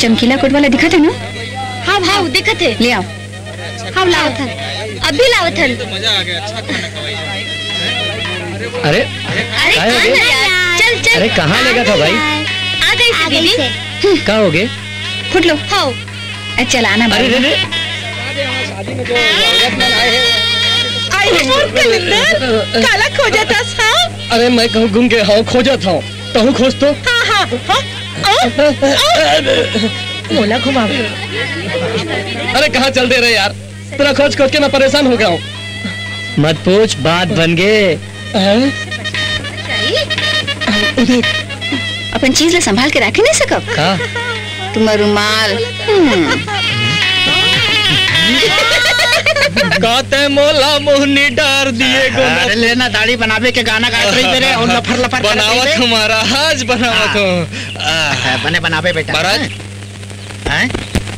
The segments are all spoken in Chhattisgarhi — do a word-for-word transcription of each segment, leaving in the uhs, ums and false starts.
चमकीला कोट वाला दिखत हे ना? हाँ भाव, दिखत हे। ले आओ। हम लावत हन। अभी लावत हन। अरे, अरे, काय हो गे? चल, चल। अरे, कहाँ लेगत हव भाई? आ गई से, दीदी। का हो गे? फुट लो। हो। अरे, चल, आना अरे, भाई। रे, रे। आई रे मोर कलिंदर, काला खोजत हस, हाँ? अरे, मैं कहूँ गुम गे हव, खोजत हव। तहूँ खोज तो। हाँ, हाँ, हाँ। मोला घुमाओ। अरे, कहाँ चल दे रहे यार? तेरा खोज खोज के मैं परेशान हो गया हूँ। मत पूछ, बात बन गे। हैं? अपन चीज ला संभाल के राखे नहीं सकब? का? तुम्हार रुमाल। हम्म। का तै मोला मोहनी डार दिए गो अरे लेना, दाढ़ी बनावे के गाना गात रही तेरे और लफर लफर करत रही बनावत बे। हूँ महाराज, बनावत हाँ। हूँ। आह। बने बनावे बेटा। महाराज। हैं?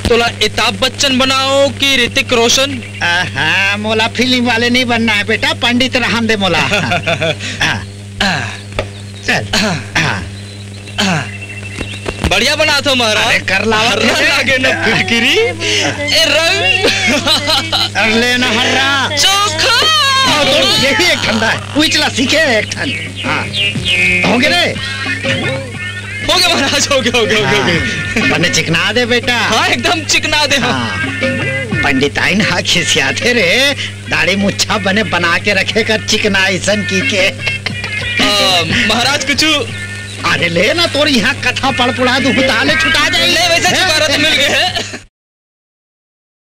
तोला अमिताभ बच्चन बनाओ कि ऋतिक रोशन? आहा, मोला फिल्म वाले नहीं बनना है बेटा, पंडित रहन दे मोला। हाँ। चल। हाँ। बढ़िया बनात हव महाराज। अरे कर लावत हर्रा हे। लागे ना फिटकिरी। ए रंग। अरे लेना हर्रा। चोखा। हाँ, तो ये भी एक ठंडा है। उइचला सीखे एक ठन। हाँ। हो गे रे? हो गे महाराज, हो गे, हो गे, हो गे, हो गे। हाँ। बने चिकना दे बेटा। हाँ, एकदम चिकना दे हम। हाँ। पंडिताइन हा खिसियाथे रे, दाढ़ी मुच्छा बने बना के रखे कर चिकना अइसन की के। आ, महाराज कुछ अरे ले ना, तोर यहाँ कथा पड़पुड़ा दू, ताले छुटा जाई। नहीं, वैसे छुटकारा तो मिल गया है।